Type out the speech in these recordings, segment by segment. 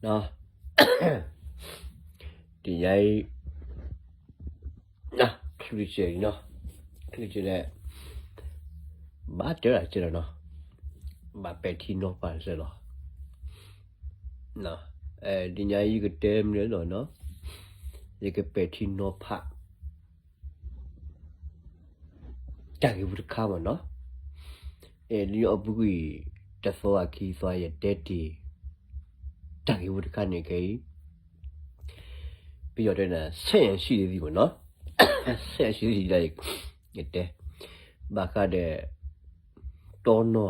တနံၤအံၤ ချံကဲးလံနီၤ, ချံကဲးလံ, ဘၣ်တဲဒၣ်ကဲလီၤနီၤ, ဘၣ်ပဲာ်ထံနီၤဖးစဲလီၤ. တနံၤအံၤယကတဲမနုၤလီၤနီၤ, ယကပဲာ်ထံနီၤဖး တၢ်ဂ့ၢ်ဖိတခါမ့ၢ်နီၤ, လံအီပူၤကွံာ် တသီအခံသီယတဲတ့ၢ် တၢ်ဂ့ၢ်ဖိတခါန့ၣ်ခဲအံၤ ပယီၤတဲန့ၣ် ဆဲးယံၤဆံးသံမ့ၢ်နီၤ, ဆဲးယံၤဆံးသံဒၣ် ယတဲ ဘၣ်ဃးဒီး တီနီၤ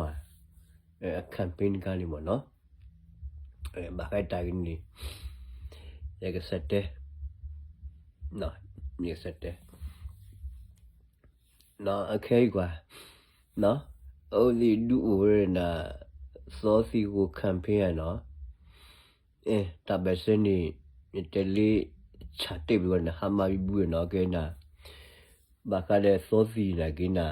အ campaign တခါန့ၣ်မ့ၢ်နီၤ, ဘၣ်ဃးတၢ်ဂ့ၢ်န့ၣ် ယကစးတဲ ယကစးတဲ အခဲအံၤကွၢ် အဝဲသ့ၣ်ဒုးအိၣ်ဝဲဒၣ် သီသံၣ်ကိၣ် campaign ဧါနီၤ, တၢ်ဘၣ်စဲန့ၣ် ယတဲလၢ ဆၣ်တဲာ်ဘၣ်ဝဲန့ၣ် ဟါမၢ်ဘံဘူနီၤ ကဲနၤ, ဘၣ်ဃးဒီးသီသံၣ်နၤက့နၤ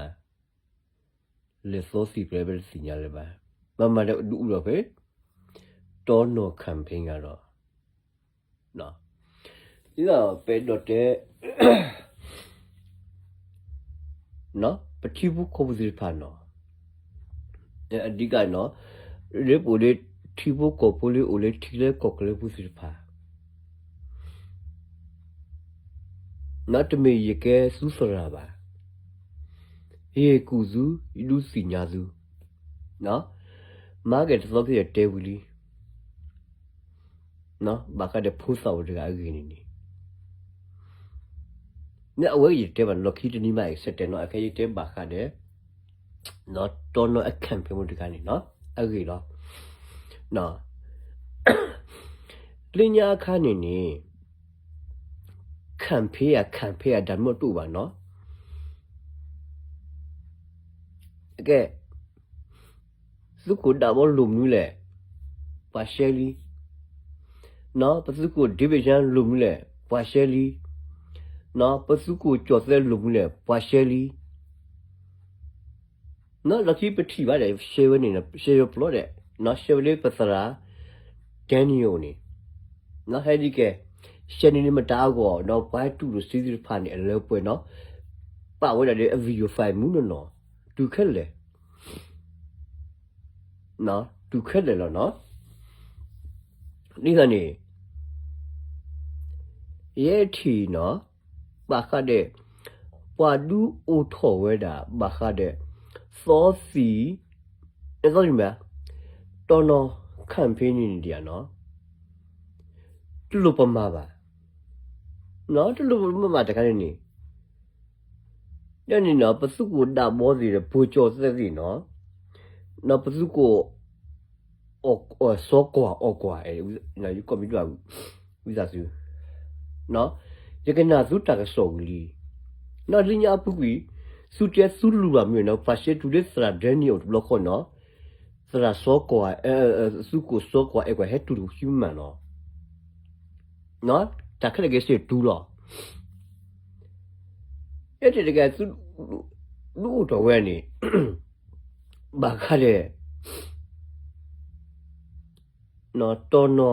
လဲၤသီသံၣ်ဖဲလဲၣ် ပတသ့ၣ်ညါလၢၤဘၣ်, မ့မ့ၢ်ဒီးဒုးအိၣ်ထီၣ်ဖဲ တီနီၤ campaign ဂၤဒီး ဒ်သိးပအဲၣ်ဒိးတဲ ပထံဖိကီၢ်ဖိသ့ၣ်တဖၣ်နီၤ, အဓိကနီၤ, လၢပအိၣ်လၢထံဖိကီၢ်ဖိလၢ အိၣ်လၢထံချၢကီၢ်ချၢဖိသ့ၣ်တဖၣ် တမ့ၢ်ယကဲသုသရၣ်ဘၣ်, ယကူၣ်သု ယဒုးသ့ၣ်ညါသု, မၤက့ၤတသီက့ၤယတဲဝံၤလံ, ဘၣ်ဃးဒီးဖိသၣ်ဝဲတဂၤအဂ့ၢ်န့ၣ်န့ၣ်, အဝဲယတဲဘၣ်လီၢ်ခံတနံၤမး ယဆဲးတဲနီၤ အခဲယတဲဘၣ်ဃးဒီး တီနီၤအ campaign ဖိတခါန့ၣ်နီၤ အဂ့ၢ်လီၤ. လၢညါအခါန့ၣ်န့ၣ် campaign ဧါ campaign ဧါ ဒၣ်မ့ၢ်တအိၣ်ဘၣ်နီၤ, ကဲ သုးခိၣ်ဒၣ်ဘီလိၣ်မနုၤလဲၣ်, ပှၤရှဲလံ, ပသုးခိၣ် David Chang လိၣ်မနုၤလဲၣ် ပှၤရှဲလံ, ပသုးခိၣ်ကၠီၣ်သဲးလိၣ်မနုၤလဲၣ် ပှၤရှဲလံ, လီၢ်ခံပထံၣ်ဘၣ်ဒီး ရှဲဝဲန့ၣ် ရှဲဝဲပျီဒီး ရှဲဝဲလၢပသရၣ် Daniel န့ၣ်, ဟဲဒ်ကဲ ရှဲန့ၣ်န့ၣ်မတၤအဂီၢ် ဒီးပှၤတူၢ်လိာ်စ့သ့ၣ်တဖၣ်န့ၣ် အလၢပှဲၤနီၤ, ပာ်ဝဲဒၣ်လၢအ video file မူနီၢ်နီၢ်, တုၤခဲလၢာ် တုၤခဲလၢာ်လီၤနီၤ, ဒ်သိးန့ၣ် ယဲထံၣ်နီၤ, ဘၣ်ဃးဒီး ပှၤဒုးအိၣ်ထီၣ်ဝဲဒၣ် ဘၣ်ဃးဒီး သီသံၣ်, သီသံၣ်မ့ၢ်, တီနီၤ campaign န့ၣ်ဒ်နီၤ, တလိၣ်ပမၤဘၣ်, တလိၣ်ပမၤဘၣ်တခါန့ၣ်န့ၣ် ဒ်န့ၣ်နီၤ ပသုးခိၣ်ဒၣ်ဘီသ့ၣ်ဒီး ပှၤကၠီၣ်သဲးသ့ၣ်နီၤ, နီၤပသုးခိၣ် စီၤကွၢ်အီၣ်ကွၢ်, ယကီၢ်မံၤဒွး ဝံသးစူၤ, ယကနၣ်သုတၢ်ကစီၣ်ဝံၤလံ, နီၤလၢညါအပူၤကွံာ်, သုတဲသုလူၤဘၣ်မ့ၢ်နီၤ ပှၤရှဲတုၤလၢသရၣ်ဒဲနံၣ်အိၣ်တဘျီဃီနီၤ, သရၣ်စီၤကွၢ်, သုးခိၣ်စီၤကွၢ်အဲၣ်ကွၢ်ဟဲတုၤတပူၤဆံမးနီၤ, တၢ်ခဲလၢာ်က့ၤစ့ၢ်တုၤလီၤ. အဲၣ်တ့ၢ်တကဲ သုဒုးအိၣ်ထီၣ်ဝဲန့ၣ် ဘၣ်ဃးဒီး တီနီၤ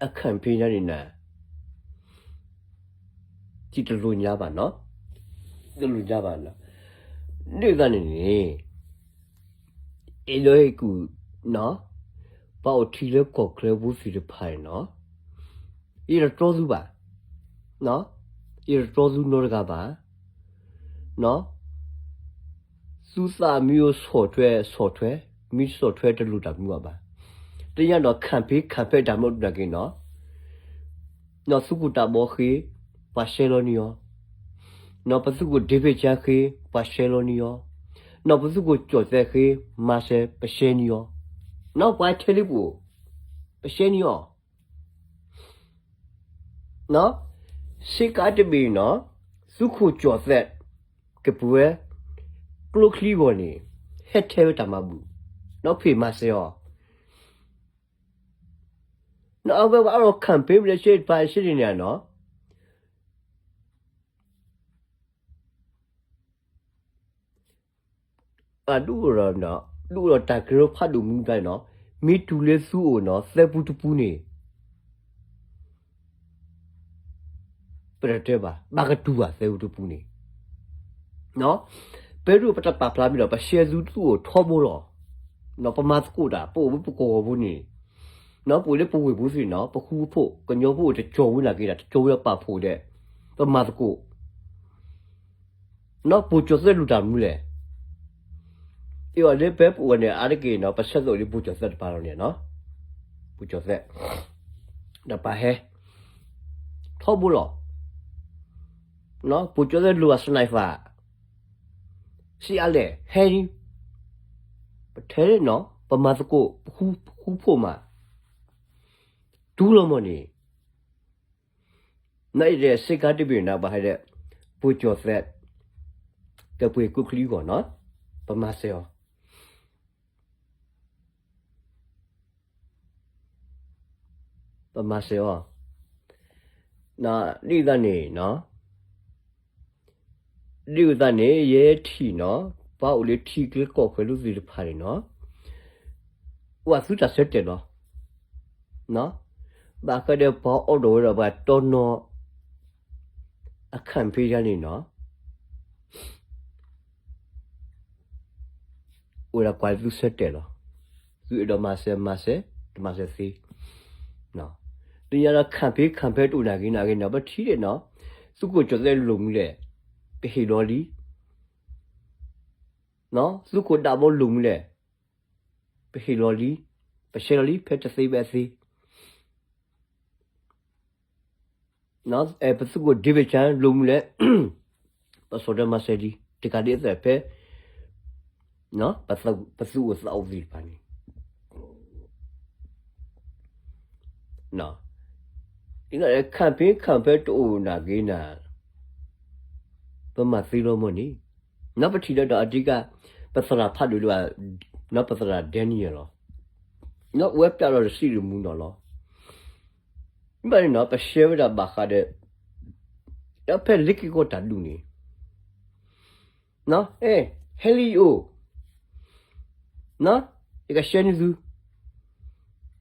အ campaign န့ၣ်နၤ တလိၣ်ညါဘၣ်နီၤ, တလိၣ်ညါဘၣ်နီၤ, ဒ်သိးန့ၣ်န့ၣ် အဲၣ်ဒိးဟ့ၣ်ကူၣ်နီၤ, ပှၤအိၣ်ထံလၢကီၢ်ချၢဖိသ့ၣ်တဖၣ်န့ၣ်နီၤ, ယတတြီသုဘၣ်, ယတတြီသုနီတဂၤဘၣ်, သုသးမ့ၢ်အိၣ်ဆီၣ်ထွဲဆီၣ်ထွဲ, မ့ၢ်ဆီၣ်ထွဲတလိၣ်တၢ်မနုၤဘၣ်, တညါဒီး campaign campaign တၢ်မနုၤဒၣ်က့ၤနီၤ, နီၤသုးခိၣ်ဒၣ်ဘီဃ့, ပှၤရှဲလီၤန့ၢ်အီၤ, နီၤပသုးခိၣ် David Chang ဃ့, ပှၤရှဲလီၤန့ၢ်အီၤ, နီၤပသုးခိၣ်ကၠီၣ်သဲးဃ့, မၤစၢၤ ပရှဲန့ၢ်အီၤ, နီၤပှၤထဲလၢပအိၣ်, ပရှဲန့ၢ်အီၤ စ့ကၤတဘ့ၣ်နီၤ, သုးခိၣ်ကၠီၣ်သဲး ကပဝဲ ကျိချံဂီၢ်န့ၣ် ဟဲထဲဝဲတၢ်မၤဘူၣ်, နီၤဖ့ၣ်မၤစၢၤအီၤ, နီၤအဝဲပှၤအါထီၣ် campaign လၢရှဲတဖၣ်ရှဲန့ၣ်န့ၣ်နီၤ, ဒုးအိၣ်ဒီး ဒုးအိၣ်ဒီးတၢ်ကရၢဖးဒိၣ်မူဒါနီၤ, မ့ၢ်တူၢ်လၢသုအိၣ်နီၤ သၢပူတပူန့ၣ် ပတတဲဘၣ်, ဘၣ်ကတူၢ်ဘၣ်သၢပူတပူန့ၣ်, ပဒိၣ်ပတပာ်ဖျါမ့ၢ်ဒီး ပရှဲသုသုအိၣ်ထီဘိလီၤ. ပမၤသကိးတၢ် ပအိၣ်ဝဲပကဝီၤဖိန့ၣ်, ပအိၣ်လၢပဝ့ၢ်ဖိသ့ၣ်နီၤ ပဃူဖိ ကညီဖိအိၣ်တကၠီၤဝံၤနာ်က့ဒီး တကၠီၤဝံၤဒီးပာ်ဖှိၣ်ဒီး ပမၤသကိး နီၢ် ပိာ်ကၠီၤသဲးလူၤတၢ်မနုၤလဲၣ်. အ့ၣ် အီၤလၢပပအိၣ်န့ၣ် အါတက့ၢ်နီၤ ပဆၢသးအိၣ်လၢပိာ်ကၠီၤသဲးတပၤလီၤန့ၣ်နီၤ, ပိာ်ကၠီၤသဲး ဒီးပဟဲ ထီဘိလီၤ. ပိာ်ကၠီၤသဲးလူၤအ sniper စံးအါလဲၣ် ဟဲ ပထဲနီၤ ပမၤသကိး ပဃူဖိးမး တူၢ်လီၤမၢ်န့ၣ် နအံၤဒီး စ့ကၤတဘ့ၣ်န့ၣ် ဘၣ်ဟဲဒီး ပိာ်ကၠီၤသဲး ကပှ့ၤကျိချံအဂီၢ်နီၤ, ပမၤစၢၤအီၤ, ပမၤစၢၤအီၤ, ဒ်သိးန့ၣ်နီၤ, ဒ်သိးန့ၣ် ယဲထံၣ်နီၤ, ပှၤအိၣ်လၢထံကျဲကီၢ်ချၢလိသ့ၣ်တဖၣ်န့ၣ်နီၤ, အိၣ်ဝဲသုတၢ်ဆၢတဲာ်လီၤ. ဘၣ်ဃးဒီးပှၤအိးထီၣ်ဝဲဒီးပှၤတီနီၤ အ campaign ယါန့ၣ်နီၤ, အိၣ်ဝဲဒၣ်ကွၢ်သုဆၢတဲာ်လီၤ. သုအဲၣ်ဒိးမၤစၢၤမၤစၢၤ, တမၤစၢၤသ့. လၢညါဒီး campaign campaign တအိၣ်နာ်က့နာ်က့နီၤ ပထံၣ်ဒၣ်နီၤ, သုးခိၣ်ကၠီၤသဲးလိၣ်မနုၤလဲၣ်, ပဟ့ၣ်လီၤလံ. သုးခိၣ်ဒၣ်ဘီလိၣ်မနုၤလဲၣ်, ပဟ့ၣ်လီၤလံ, ပဆဲးလီၤလံ ဖဲတသ့ဘၣ်သ့ ပသုးခိၣ် David Chang လိၣ်မနုၤလဲၣ်, ပဆီၣ်ထွဲမၤစၢၤလံ, တကးဒ်အသိးဖဲ ပသုးအိၣ်သးအိၣ်သ့ၣ်တဖၣ်န့ၣ်, ဒ်သိး campaign campaign တအိၣ်နာ်က့နၤ, ပမၤသ့လီၤမၢ်န့ၣ်, နီၢ် ပထံၣ်ဒီးဒီးအဓိက ပသရၣ်ဖးဒိၣ်လၢ နီၢ် ပသရၣ် Daniel လီၤ. နီၢ် အိၣ်ဝဲပျးလီၤတစံးတမူနီၤလီၤ. မ့ၢ်ဘၣ်န့ၣ်နီၤ ပရှဲဝဲဒၣ်ဘၣ်ဃးဒီး ဒီးဖဲလ့ၤက့ၤကီၢ်တၢ်ဒူၣ်န့ၣ် နီၢ် အဲ ဟဲလံယအိၣ်, နီၢ် ယကရှဲန့ၢ်သု,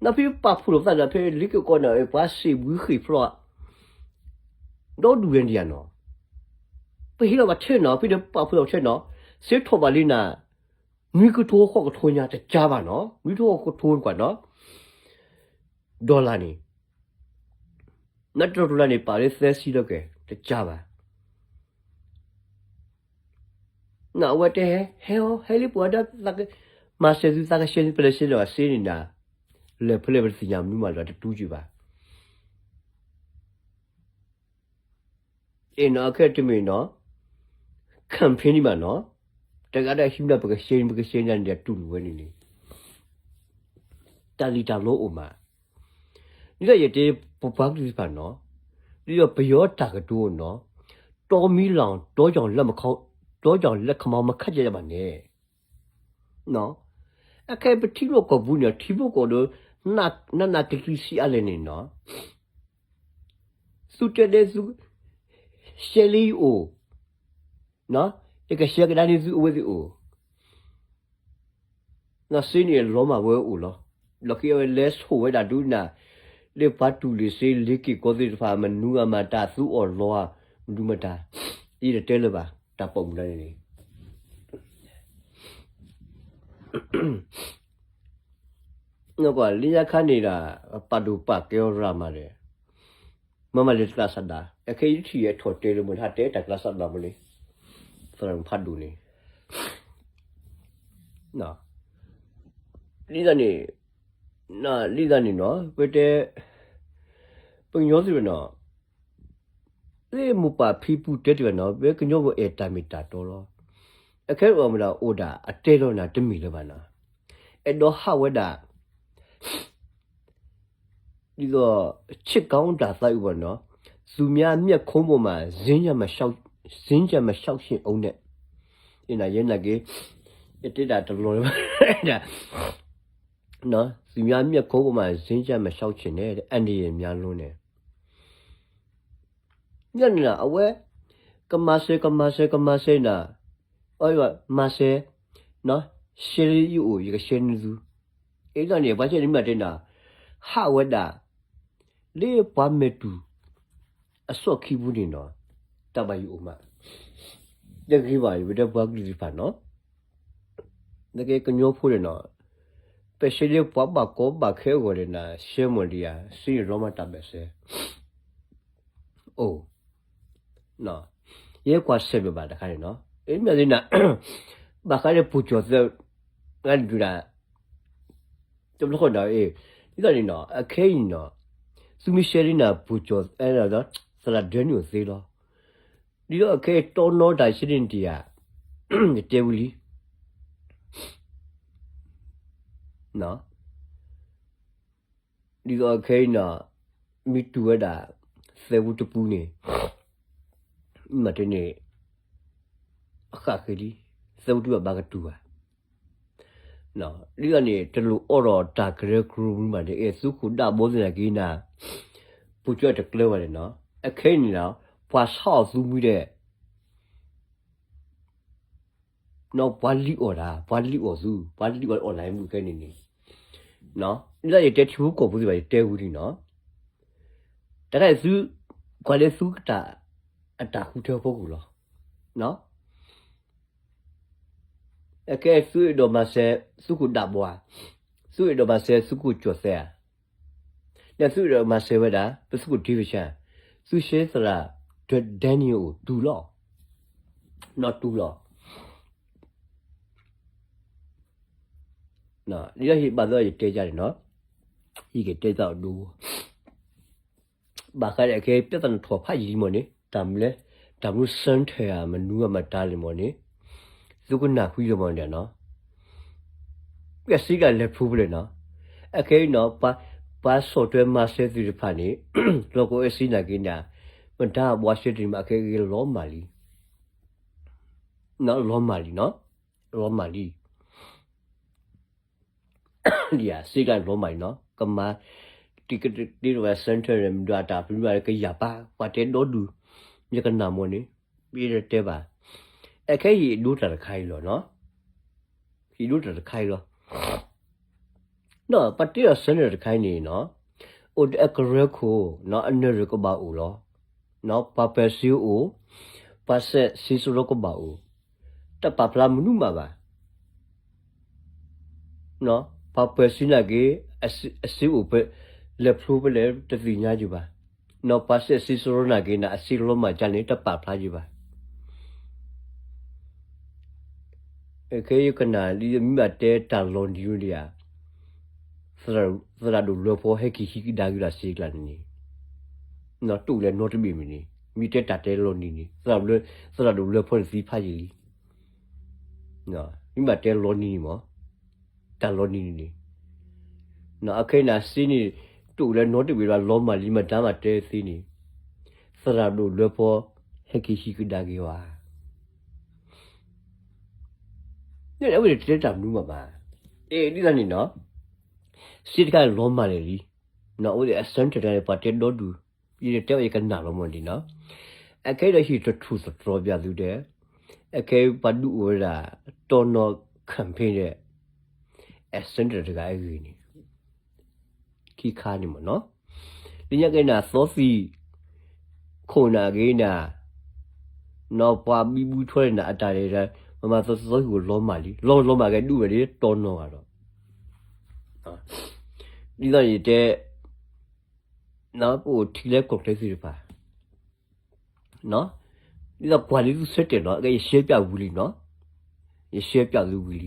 နီၢ် ဖဲပာ်ဖှိၣ်လိာ်သးဒီးဖဲလ့ၤက့ၤကီၢ်န့ၣ် ပှၤစံးဘှံဃ့ၢ်ဖျိး ဒီဒူၣ်ဝဲဒၣ်နီၤ, ပဟ့ၣ်လီၤဘၣ်ထဲနီၤ ဖဲဒီးပာ်ဖှိၣ်လီၤထဲနီၤ, စ့ထီၣ်ဘၣ်လံနၤ နွံကထိဃိးကထိညါတကါဘၣ်နီၤ, နွံကထိဃိးကထိကွၢ်နီၤ, dollar န့ၣ် နတdollarန့ၣ် ပာ်လၢသၢဆံလီၤက့ၤ တကါဘၣ်. နအဝဲတဲဟဲ ဟဲအီၤ ဟဲလံပှၤဒီး မၤစၢၤသု သးကရှဲန့ၢ် ပလဲၤရှဲန့ၢ်အီၤစ့န့ၣ်နၤ, လဲၤဖဲလဲၣ်ပတသ့ၣ်ညါမနုၤမးဒီးတတူၢ်ကံဘၣ်. အဲၣ်နီၤ အခဲတမ့ၢ်နီၤ campaign န့ၣ်ဘၣ်နီၤ, တဂၤဒီးဟံးမနုၤ ပကရှဲန့ၢ် ပကရှဲန့ၢ်န့ၣ် တူၢ်လိာ်ဝဲန့ၣ်န့ၣ် တၢ်လံၣ်တၢ်လီအိၣ်မး, ဒ်သိးယတဲ ပပှၤကလုာ်သ့ၣ်တဖၣ်နီၤ, ဒ်သိးပယီၤတၢ်ကတိၤနီၤ, တောမီးလောင် တောကြောင့်လက်မခ တောကြောင့်လက်ခမောင်းမခတ်ကြရပါနဲ့. အခဲပထံဖိကီၢ်ဖိန့ၣ် ထံဖိကီၢ်ဖိဒီး နးနးကလံၤစံးအါလဲၣ်န့ၣ်နီၤ, သုတဲဒဲသု ရှဲလံယအိၣ်, ယကရှဲကဒါန့ၢ်သုအဝဲသ့ၣ်အိၣ် စ့န့ၣ်လီၤမၢ်ဝဲအိၣ်လီၤ. လီၢ်ခံအဝဲလဲၤဆိၣ်ဝဲဒၣ်ဒုးနၤ, လၢပှၤတူၢ်လံာ်စ့လ့ၤက့ၤကီၢ်သ့ၣ်တဖၣ် မနုၤအမၤတၢ်သူအီၣ်လီၤဧါ, မနုၤမတၤ, ယတတဲလၢၤဘၣ် တၢ်ပိာ်မုၣ်လၢန့ၣ်န့ၣ် နကွၢ်လၢညါခါန့ၣ်ဒီး ပာ်ဒိၣ်ပာ်ကဲအီၤရၤမးဒီး မ့မ့ၢ်လၢတကျါစးဒၣ် အခဲအံၤထံၣ်အထီၣ်တဲလၢမ့ၢ်ဟးတဲတၢ်ကျါစးဒၣ်မ့ၢ်လံ သရၣ်ဖးဒိၣ်န့ၣ် ဒ်သိးန့ၣ် ဒ်သိးန့ၣ်နီၤ ပတဲ ပကညီသ့ၣ်တဖၣ်နီၤ လၢမိၢ်ပၢ်ဖံဖုတဲတဖၣ်နီၤ ပကညီဖိအဲၣ်တၢ်မ့ၢ်တၢ်တီလီၤ. အခဲအံၤမ့ၢ်ဒၣ်အိၣ်ဒၣ်အတဲလီၤနၤတမ့ၢ်လၢၤဘၣ်နီၤ အဲၣ်ဒိးဟးဝဲဒၣ် ဒ်သိး ဆ့ကၤတၢ်သးအုးဘၣ်နီၤ သူများမျက်ခုံးပေါ်မှာ စင်္ကြံမလျှောက် စင်္ကြံမလျှောက်ချင်အောင်နဲ့ ယဲနာ်က့ ယတဲတၢ်တလီၤလၢၤဘၣ် သူများမျက်ခုံးပေါ်မှာ စင်္ကြံမလျှောက်ချင်နဲ့ အန္တရာယ်များလွန်းတယ် ယဲန့ၣ် အဝဲ ကမၤစၢၤ ကမၤစၢၤ ကမၤစၢၤနၤ အဝဲ မၤစၢၤ ရှဲလံယအိၣ် ယကရှဲန့ၢ်သု အ့ၣ်ဒိးန့ၣ် ပှၤဆဲန့ၣ်မ့ၢ်တဲနီၤ, ဟးဝဲဒၣ် လၢပှၤမဲာ်တူၢ် အစီၣ်ခံပူၤန့ၣ်နီၤ, တၢ်ဘၣ်ယိၣ်အိၣ်မး, တဂ့ၤဘၣ် ယဝဲဒၣ်ပှၤကလုာ်သ့ၣ်တဖၣ်နီၤ, နကဲကညီဖိန့ၣ်နီၤ, ပဆဲလၢပှၤဘၣ်ကီဘၣ်ခဲအဂီၢ်န့ၣ်နၤ ရှဲမီၢ်ဒံးဧါ, စ့န့ၣ်လီၤမးတၢ်ဘၣ်စဲ အိၣ် ယဲကွၢ်ဆဲးဘၣ်ဘၣ်တခါန့ၣ်နီၤ, အမ့ၢ်သ့ၣ်နၤ ဘၣ်ဃးလၢပူၤကၠီၣ်သဲး ငါဒုးဒၣ် တဘျီဃီဒီး အ့ၣ် ဒ်သိးန့ၣ်နီၤ အခဲအံၤနီၤ သုမ့ၢ်ရှဲဒ်နၤ ပူၤကၠီၣ် သရၣ်ဒၢနုၢ်အိၣ်သ့လီၤ, ဒ်သိးအခဲအံၤတီနီတၢ်ဆဲန့ၣ်တယၤ ယတဲဝံၤလံ ဒ်သိးအခဲအံၤနီၤ မ့ၢ်တူၢ်ဝဲဒၣ် သဲဝူတပူၤန့ၣ် မ့ၢ်တဲန့ၣ် အဃၣ်ဃ့လံ, သဲဝူတပူၤဘၣ်ကတူၢ်ဘၣ်, ဒ်သိးန့ၣ် တလိၣ်အိးထီၣ်တၢ်ကရၢကရိမနုၤဘၣ်န့ၣ် အဲၣ်သုးခိၣ်ဒၣ်ဘီသ့ၣ်နာ်က့နၤ ပူၤကၠီၣ်တကျၢၤဘၣ်န့ၣ်နီၤ, အခဲအံၤန့ၣ်နီၤ ပှၤဆါအီၣ်သုမှံဒဲး နီၤ ပှၤလံၣ်အီၣ်တၢ် ပှၤလံၣ်အီၣ်သု ပှၤလံၣ်အီၣ် online မုၢ်ခဲန့ၣ်န့ၣ်, ဒ်သိးယတဲထံဖိကီၢ်ဖိသ့ၣ်တဖၣ် ယတဲဝံၤလံနီၤ, တခါအံၤသု ကွၢ်လၢသုကတၢ် အတၢ်ဃုထၢဖီခိၣ်လီၤ, အကဲသုအဲၣ်ဒိးမၤစၢၤ သုးခိၣ်ဒၣ်ဘီဧါ, သုးအဲၣ်ဒိးမၤစၢၤသုးခိၣ်ကၠီၣ်သဲးဧါ, ဒီးသုးအဲၣ်ဒိးမၤစၢၤဝဲဒၣ် ပသုးခိၣ်ဒ့ဝ့ၣ်ဆၣ်, သုးရှဲသရၣ် ဒၢနံၣ်အိၣ်တူၢ်လီၤ, နီၢ်တူၢ်လီၤ ဒ်သိးဟ့ၣ်ဘၣ်သီယတဲယၤန့ၣ်နီၤ, ယကတဲသးအဒိ ဘၣ်ဃးဒီးအခဲအံၤ ပြဿနာထီၣ်ဖးယံာ်လံမ့ၢ်န့ၣ် တၢ်မနုၤလဲၣ်, တၢ်မနုၤ center ဧါ မနုၤအမတၤလဲၣ်မ့ၢ်န့ၣ် သုကနၢ်ဟူလီၤမ့ၢ်န့ၣ်နီၤ, ပှၤစံးကၢ်လဲၤဖျိဖဲလဲၣ်နီၤ, အခဲအံၤနီၤ ပှၤဆီၣ်ထွဲမၤစၢၤသ့ၣ်တဖၣ်န့ၣ် လီၢ်ကဝီၤအစ့နာ်က့န့ၣ် မတၤအဘှါရှဲတန့ၣ်မး အခဲအံၤလီၤမၢ်လံ လီၤမၢ်လံနီၤ, လီၤမၢ်လံ ဒ်စ့ကျါန့ၣ်လီၤမၢ်လံနီၤ, ကမၤ တကတ့ထီၣ်ဝဲ center န့ၣ် မ့ၢ်ဒၣ်တၢ်ပျုၤဘၣ်ကယၤပၢ် ပှၤတဲဒီဒူၣ် ယကနၣ်မ့ၢ်န့ၣ် ယတဲဘၣ်, အခဲအံၤဟ့ၣ်ဒိတၢ်တခါအံၤလီၤနီၤ, ဟ့ၣ်ဒိတၢ်တခါအံၤလီၤ ပှၤတ့ထီၣ် center တခါအံၤန့ၣ်နီၤ, အိၣ်ဒီးအကရၢခိၣ် အနၢၤရံၣ်ကဘၣ်အိၣ်လီၤ, ပှၤပၢၤစ့အိၣ်, ပှၤစဲးစ့စရီကဘၣ်အိၣ်, တပာ်ဖျါမနုၤမးဘၣ် ပှၤပၢၤစ့နာ်က့ အစ့အိၣ်ဖဲ လဲၤဖျိဖဲလဲၣ်တသ့ၣ်ညါယဘၣ်, ပှၤစဲးစ့စရီနာ်က့န့ၣ် အစ့လီၤမၢ်ကၢန့ၣ် တပာ်ဖျါယဘၣ် ခဲယကနၣ်လံ မ့ၢ်ဘၣ်တဲတၢ်လီၤနံၤဝဲဒၣ်ဧါ, သရၣ်ဒိၣ်လွဲဖီဟဲက့ၤဟံးကဒါက့ၤလၢစ့ကျါန့ၣ်န့ၣ်, တအိၣ်လၢနီတဘ့ၣ်မ့ၢ်န့ၣ် မ့ၢ်တဲတၢ်တဲလီၤနံၤန့ၣ် သရၣ်ဒိၣ်လွဲဖီန့ၣ်သံဖးယံာ်လံ, မ့ၢ်ဘၣ်တဲလီၤနံၤန့ၣ်မး, တၢ်လီၤနံၤန့ၣ်န့ၣ် အခဲအံၤန့ၣ် စ့န့ၣ် တအိၣ်လၢနီတဘ့ၣ်ဘၣ် လီၤမၢ်လံ မတၤမးတဲသ့န့ၣ်, သရၣ်ဒိၣ်လွဲဖီ ဟဲက့ၤဟံးကဒါက့ၤဝဲ, အဝဲန့ၣ်တဲတၢ်မနုၤမးဘၣ်, အ့ၣ် ဒ်သိးန့ၣ်နီၤ, စ့တခါလီၤမၢ်လံလံ, အဝဲသ့ၣ်အ center တခါန့ၣ် ပှၤတဲဒီဒူၣ်, ယတဲအီၤယကနၣ်လီၤမ့ၢ်န့ၣ်နီၤ, အခဲအံၤဒီးဟံၣ်တထူၣ်သတြီၤပၠးသုတဲ, အခဲအံၤပှၤဒုးအိၣ်ဝဲဒၣ် တီနီ campaign ဒီး အ center တဂၤအဂ့ၢ်န့ၣ် ခံခါန့ၣ်မ့ၢ်နီၤ, လၢညါက့ၤနၤ သီသံၣ် ခိၣ်နၢ်က့ၤနၤ, နီၢ်ပှၤဘံဘူထွဲနၤအတၢ်န့ၣ် မၤမၤသီသီဟံၣ်အိၣ်လီၤမၢ်လံ, လီၤလီၤမၢ်ကဲဒုးဝဲဒၣ်တီနီဂၤဒီး, ဒ်သိးယတဲ ပအိၣ်ထံလၢကီၢ်ချၢသ့ၣ်တဖၣ် ဒ်သိးကွၢ်လံသုဆၢတဲာ်လီၤ, အကဲယရှဲပၠးဝံၤလံနီၤ, ယရှဲပၠးသုဝံၤလ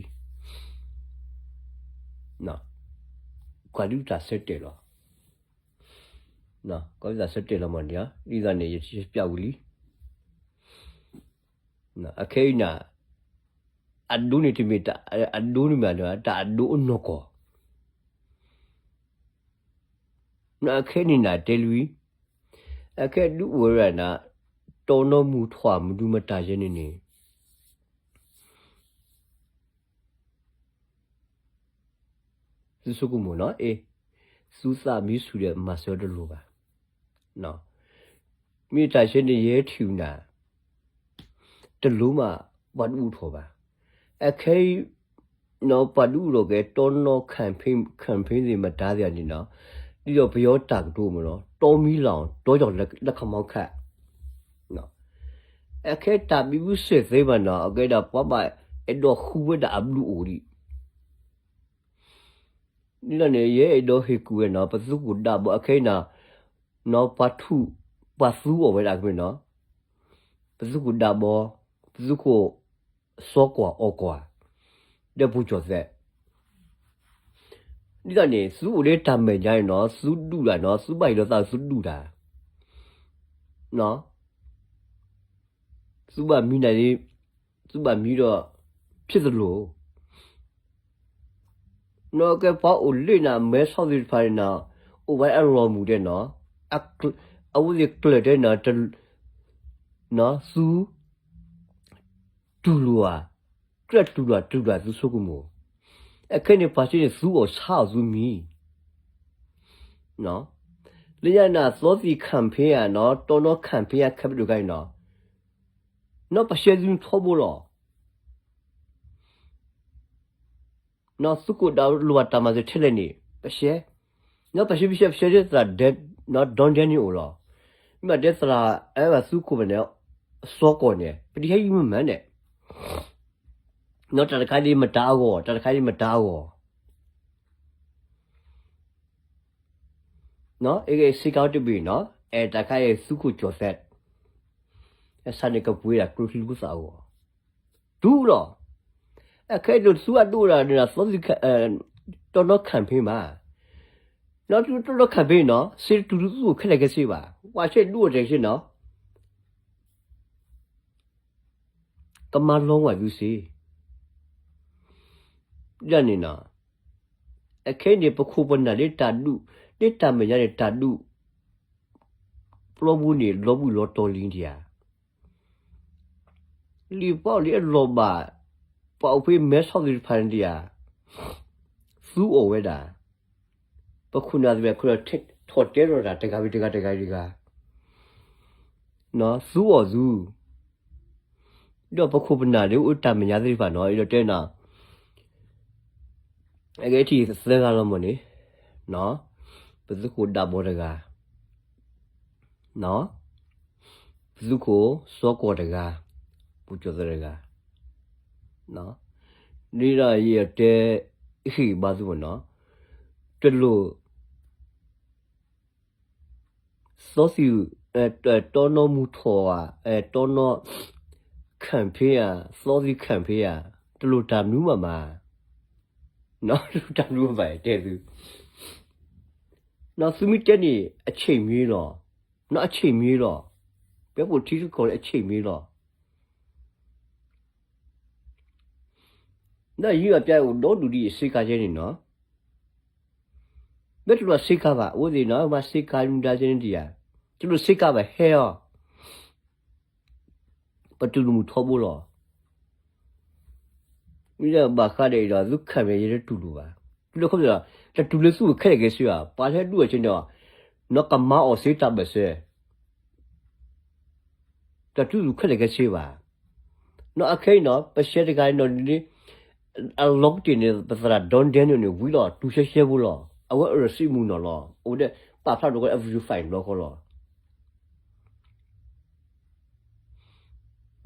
ံ, ကွၢ်လံတၢ်ဆၢတဲာ်လီၤ, ကွၢ်လံတၢ်ဆၢတဲာ်လီၤမ့ၢ်န့ၣ်, ဒ်သိးန့ၣ် ယရှဲပၠးဝံၤလံ, အခဲအံၤနၤ အဒိန့ၣ်တမ့ၢ် အဒိန့ၣ်မ့ၢ် တၢ်အဒိအနီၢ်ကီၢ် အခဲန့ၣ်နၤတဲလွံၢ်, အခဲဒုးအိၣ်ဝဲဒၣ်နၤ တီနီမူထွဲမနုၤမတၤယဲန့ၣ်န့ၣ် သုဆိကမိၣ်နီၤ အ့ၣ်, သုသးမ့ၢ်ဆူၣ်ဒီးမၤစၢၤတလိၣ်ဘၣ်. မ့ၢ်တၢ်ဆဲန့ၣ် ယဲထံၣ်နၤ တလိၣ်မး ပှၤတအိၣ်ထီၣ်ဘၣ်. အခဲအံၤ ပှၤဒုးအိၣ်ထီၣ်က့ၤတီနီၣ် campaign သ့ၣ်မတၤသ့ၣ်န့ၣ်နီၤ, ဒ်သိးပယီၤတၢ်ကတိၤမ့ၢ်နီၤ, တီမံလီၤ တီယီၤလၢခမီခၣ်, အခဲတၢ်ဘံဘူစဲးသ့ဘၣ်နီၤ, အကဲဒၣ်ပှၤဘၣ်အဲၣ်ဒိးဃုဝဲဒၣ်အဘျုးအိၣ်ဒံး ဒ်န့ၣ် ယအဲၣ်ဒိးဟ့ၣ်ကူၣ်ဝဲနီၤ, ပသုးခိၣ်ဒးဘီအခဲအံၤနီၤ, နီၤပှၤထူး ပှၤသူအီၤဝဲဒၣ်ကမ့ၢ်နီၤ, ပသုးခိၣ်ဒးဘီ, ပသုးခိၣ်စီၤကွၢ်အီၣ်ကွၢ်, ဒီးပူၤကၠီၣ်သဲး, ဒ်န့ၣ် သုအိၣ်လၢတၢ်မဲာ်ညါန့ၣ်နီၤ, သုဒူၣ်တၢ်နီၤ, သုဘၣ်ဟ့ၣ်လီၤသးသုဒူၣ်တၢ် သုဘၣ်မံနၤလံ, သုဘၣ်မံဒီး ဖြစ်သလို, နီၢ်ကဲပှၤအိၣ်လၢနမဲဆီၣ်သ့ၣ်တဖၣ်န့ၣ်နီၤ, အိၣ်ဝဲအလီၢ်မူတဲနီၤ, အဝဲသ့ၣ်ကျၢၢ်တဲနီၤ, သု တူၢ်လိာ်ဧါ, ကြၢးတူၢ်လိာ်တူၢ်လိာ်သုဆိကမိၣ်, အခဲန့ၣ်ပှၤစ့န့ၣ် သုအီၣ်ဆါအီၣ်သုမံၤ လၢညါန့ၣ် သီသံၣ် campaign ဧါနီၤ, တီနီၣ် campaign ဧါ ခဲပဒိၣ်ခါအံၤနီၤ, နီၢ်ပရှဲသုထီဘိလီၤ, နီၢ်သုးခိၣ်ဒးဘီလိၣ်ဘၣ်တၢ်မၤစၢၤထဲလဲၣ်န့ၣ် ပရှဲ, နီၢ်ပရှဲပရှဲပရှဲဒ်သရၣ် ဒီဒဲန့ၣ်အိၣ်လီၤ, မ့ၢ်ဘၣ်တဲသရၣ်အဲၣ်ဘၣ်သုးခိၣ်ဘၣ်န့ၣ်, စီၤကီၢ်န့ၣ် ပတဟဲယံၤမုၢ်မးန့ၣ် နီၢ်တၢ်တခါဒ်မတၤအဂီၢ်, တၢ်တခါဒ်မတၤအဂီၢ်, နီၢ်အဲၣ်စ့ကၤတဘ့ၣ်နီၤ, အဲၣ်တၢ်ခါအံၤသုးခိၣ်ကၠီၣ်သဲး, အဆၣ်န့ၣ်ကပှ့ၤဒၣ်ကျိချံကျိသၣ်အဂီၢ်, တူၢ်လီၤ, အခဲအံၤဒိၣ်သုအဒိၣ်ဒၣ်န့ၣ် သီသံၣ် တီနီၣ် campaign မး, နီၢ်သုတီနီၣ် campaign နီၤ, စ့တတူၢ်သုအိၣ်ခဲလၢာ်ခဲဆ့ဘၣ်, ပှၤဆဲးဒူအိၣ်တဲဆ့နီၤ ကမၤလီၤဝဲသုစ့, ဒ်န့ၣ်နီၤ, အခဲအံၤန့ၣ် ပခိၣ်ပနၢ်လၢတၢ်ဒူၣ်, လၢတၢ်မဲာ်ညါန့ၣ်တၢ်ဒူၣ်, ပျီပူၤန့ၣ် လီၤဘှံးလီၤတီၤလံဒံးဧါ, လံာ်ပှၤအိၣ်လံအလီၢ်ဘၣ်, ပှၤအိၣ်ဖဲမဲဆီၣ်သ့ၣ်တဖၣ်န့ၣ်ဒံးဧါ, သူအီၣ်ဝဲဒၣ် ပခိၣ်နၢ်သ့ၣ်တဖၣ် ထီၣ်တဲထီၣ်တၢ်တဂၤဝံၤတဂၤတဂၤဝံၤတဂၤ, သူအီၣ်သု, ဒီးပခိၣ်ပနၢ်လၢအိၣ်တၢ်မဲာ်ညါသ့ၣ်တဖၣ်နီၤ, အံၤဒီးတဲနၤ, အဂ့ၢ်ထံၣ်သၢဂၤလီၤမ့ၢ်န့ၣ်, ပသုးခိၣ်ဒးဘီတဂၤ, ပသုးခိၣ်စီၤကီၢ်တဂၤ, ပူၤကၠီၣ်သဲးတဂၤ, ဒ်ဒီးယတဲ ဟ့ၣ်ဘါသုမ့ၢ်နီၤ, တလိၣ် သီသံၣ် တီနီၣ်မူထီၣ်ဧါ, တီနီၣ် campaign ဧါ, သီသံၣ် campaign ဧါ, တလိၣ်တၢ်မနုၤမးမး, တလိၣ်တၢ်မနုၤမးမး, တဲသု, သုမ့ၢ်တဲန့ၣ် အဆ့ၣ်မံၤလီၤ, နီၢ်အဆ့ၣ်မံၤလီၤ, ပဲဖိထံတကီၢ်န့ၣ် အဆ့ၣ်မံၤလီၤ. ဒီးယံၤအပျဲအိၣ်ဒီဒူၣ်ဒ်အံၤ စ့ကၤယဲန့ၣ်နီၤ, မ့ၢ်တလိၣ်စ့ကၤဘၣ် အဝဲသ့ၣ်နီၤ မၤစ့ကၤမူဒါယဲန့ၣ်ဒံးဧါ, တလိၣ်စ့ကၤဘၣ်ဟဲအီၤ, ပတူၢ်လိာ်မုၢ်ထီဘိလီၤ. မ့ၢ်ဘၣ်ဃးဒီးအံၤဒီး သု comment ယဲတတူၢ်လိာ်ဘၣ်, တလိၣ်ခီပညီ တတူၢ်လိာ်သုအိၣ်ခဲလၢာ်ခဲဆ့ဘၣ်, ပှၤလၢဟဲဒူၣ်အီၤဆ့န့ၣ်, နီၢ်ကမၤအီၤစ့တၢ်ဘၢၣ်စၢၤ တၢ်တူၢ်လိာ်ခဲလၢာ်ခဲဆ့ဘၣ်. နီၢ်အခဲအံၤနီၤ ပရှဲတဂၤနီၤလံ, အလီၤကတၢၢ်န့ၣ် ပသရၣ် Don Daniel န့ၣ် ဝံၤလီၤ တူၢ်ရှဲရှဲဖိလီၤ. အဝဲအၢၣ်စံးမုၢ်နီၤလီၤ. အဝဲဒၣ်ပာ်ဖျါထီၣ်ကီး အ verify ဘျီဃီလီၤ.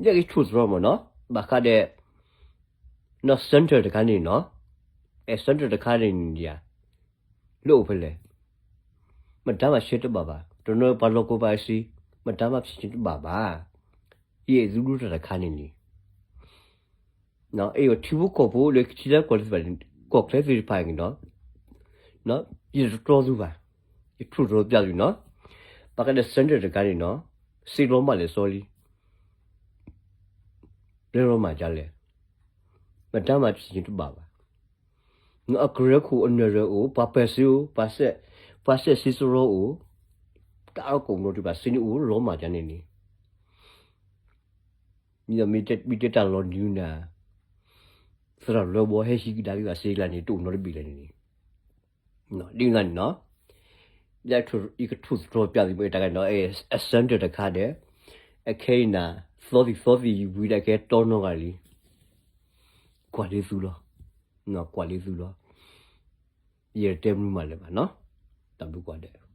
ယဲက့ၤဆိၣ်သတြီၤမ့ၢ်နီၤ, ဘၣ်ဃးဒီး နီၢ် center တခါန့ၣ်နီၤ, အဲ center တခါန့ၣ်န့ၣ် လၢအိၣ်ဖဲလဲၣ်, မတၤမၤရှဲတဘၣ်ဘၣ်. တနီၤပှၤလီၢ်ကဝီၤပှၤစံး, မတၤမၤဖံးစ့တဘၣ်ဘၣ်. ယအဲၣ်သုဒိတၢ်တခါန့ၣ်န့ၣ်, အဲၣ်ထံဖိကီၢ်ဖိလၢထံလၢကီၢ်လၢသ့ၣ်တဖၣ်, ကီၢ်ချၢသ့ၣ်တဖၣ်န့ၣ်နီၤ, ယတတြီသုဘၣ်, ယဆိၣ်သတြီၤပျဲသုနီၤ, ဘၣ်ဃးဒီး center တခါန့ၣ်နီၤ, စ့လီၤမၢ်လဲၣ်စီလံ လၢလီၤမၢ်ဒ်လဲၣ်, မတၤမၤဖံးစ့တဘၣ်ဘၣ်. အကရၢခိၣ်အနၢ်ရၢၢ်အိၣ်, ပှၤပၢၤစ့အိၣ်, ပှၤစဲးစ့စရီအိၣ်, တၢ်အကိၣ်မနီၤတဖၣ် စ့န့ၣ်အိၣ်လီၤမၢ်ဒ်န့ၣ်န့ၣ်, မ့ၢ်တဲတၢ်လီၤနံၤနၤ, သရၣ်လၢဘီဟဲဟံးကဒါက့ၤဘၣ်စ့ကျါန့ၣ် တအိၣ်နီတဘ့ၣ်လဲၣ်န့ၣ်န့ၣ်, ဒ်န့ၣ်န့ၣ်နီၤ, ယကဆိၣ်သတြီၤပျဲသုမ့ၢ်တၢ်ဂ့ၢ်နီၤ, အ center တခါဒီး, အခဲအံၤနၤ, သီသံၣ်သီသံၣ်ယဝံၤဒီးကဲတီနီဂၤလံ, ကွၢ်လၢသုလီၤ. ကွၢ်လံသုလီၤ. ယတဲမနုၤမးလၢၤဘၣ်နီၤ, တၢ်ဘျုးကိးဂၤဒဲး.